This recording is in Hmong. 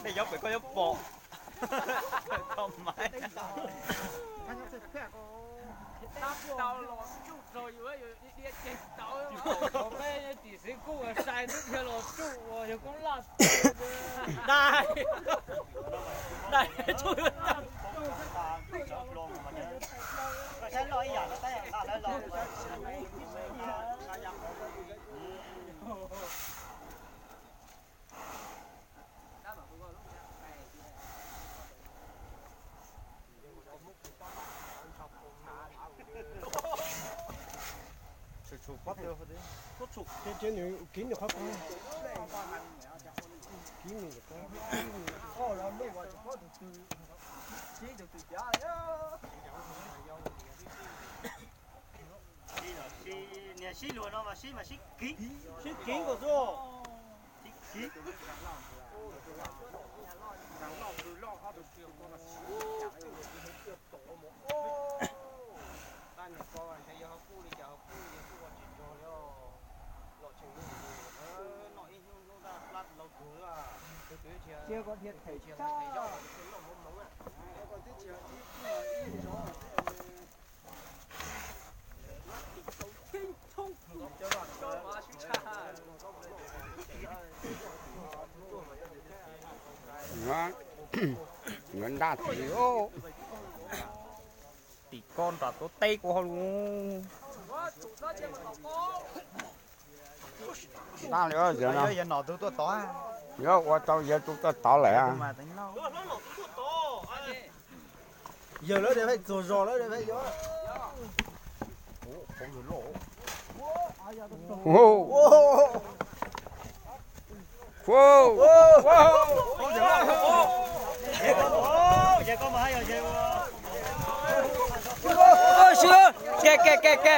Tej yob pem koj yuav pom. Tau mas. Tab tau los tsuj rau yus, yus dhia dhia ceg tau. Peb tim xwv kuj sai twb dhia los tsuj uas yog koob laj. Dai, dai tsuj. Kiv nws qhov ko, kiv nws. Niag sib luag no mas sib mas sib kiv, sib kiv nkaus xwb. Sib kiv. Cia koj dhia them tag. Yuav ntaj tim, tim ko nram tuav teb kuv hauj lwm. Ntaj li, yog no, yog nom tus tuaj tod, yog ua tau yog tus tuaj tod lawm. Yawg lawv de pheej txuag zog lawv de pheej yuav. Ke, ke, ke, ke.